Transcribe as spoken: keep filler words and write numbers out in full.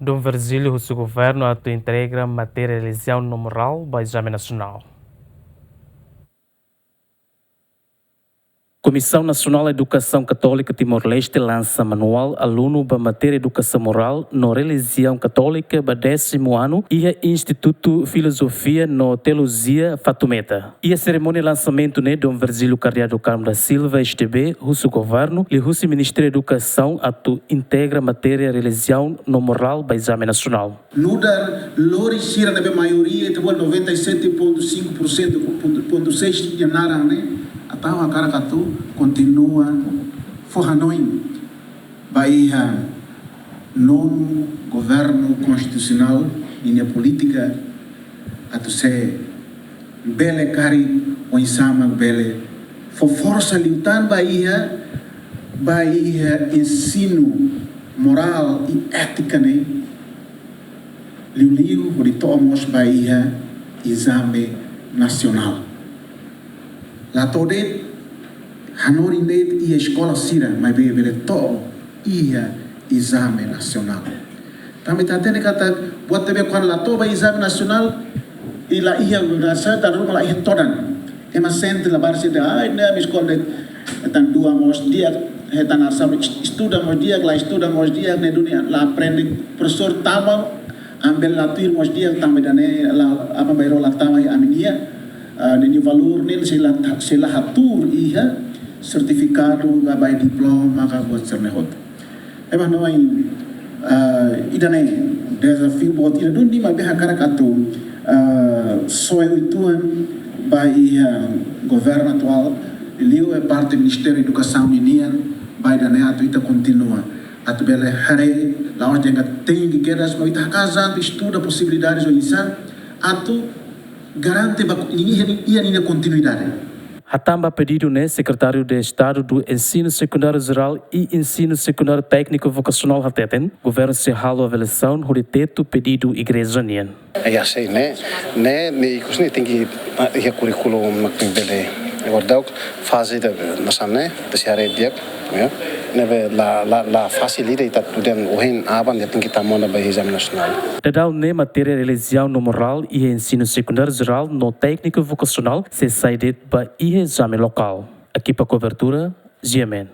Dom Virgílio husu governu atu integra matéria relijiaun no morál ba ezame nasionál. Komisaun Nasionál Edukasaun Katólika Timor-Leste lansa manuál alunu ba matéria edukasaun morál no relijiaun katólika ba désimu anu iha Institutu Filozofia no Teolojia Fatumeta. Iha serimónia lansamentu ne'e, Dom Virgílio Cardeal do Carmo da Silva, S D B, husu governu liuhusi Ministériu Edukasaun atu integra matéria relijiaun no morál ba ezame nasionál. Nu'udar lori sira ne'ebé maioria, ita-boot noventa e sete ponto cinco por cento, ponto, ponto seis nia naran ne'e, atu hakarak atu kontinua fó hanoin ba iha nonu governu konstitusionál ninia polítika atu sei bele karik oinsá mak bele fó forsa liután ba iha, ba iha ensinu morál i étika ne'e, liuliu hodi to'o mós ba iha ezame nasionál. La to'o de'it, hanorin de'it iha eskola sira, maibé bele to'o iha ezame nasionál. Tanba ita hatene katak buat ne'ebé kuandu la to'o ba ezame nasionál, i la iha universidade, ita ruma la iha todan. Ema sente labarik sira dehan, ai, ne'e ami eskola de'it, hetan du'a mós di'ak, hetan hanesan estuda mós di'ak, la estuda mós di'ak, ne'e duni la aprende. Profesór tama, ami bele la tuir mós di'ak, tanba ida-ne'e la, aban-bainrua la tama iha ami-nia, ah, ninia valór ne'e sei la, sei la hatuur iha sertifikadu, ka ba iha diploma, ka buat sira-ne'e hotu. Ema no ai, ah, ida-ne'e dezafiu boot ida duni, maibé hakarak atu, ah, soe uitoan ba iha governu atuál, liuliu iha parte Ministériu Edukasaun ninian, ba ida-ne'e atu ita kontinua atu bele haree, la'ós dehan katak tenke kedas, maibé ita hakaas atu estuda posibilidades oinsá atu garante ba ninia, iha ninia kontinuidade. Hatán ba pedidu ne'e, Sekretáriu de Estadu do Ensinu Sekundáriu Jerál i Ensinu Sekundáriu Tékniku Vokasionál hateten, governu sei halo avaliasaun hodi tetu pedidu igreja nian. Ya, sei, ne'e, ne'e, ne'e ikus ne'e tenke, ah, iha kurríkulu mak tenke bele, agora daudaun faze ida hanesan ne'e, ita sei haree di'ak, ya. Ne'ebé la, la, la fasil ida ita atu dehan ohin aban de'it tenke tama ona ba ezame nasionál. Daudaun ne'e matéria relijiaun no morál iha ensinu sekundáriu jerál no tékniku vokasionál sei sai de'it ba iha ezame lokál. Ekipa kobertura, G M N.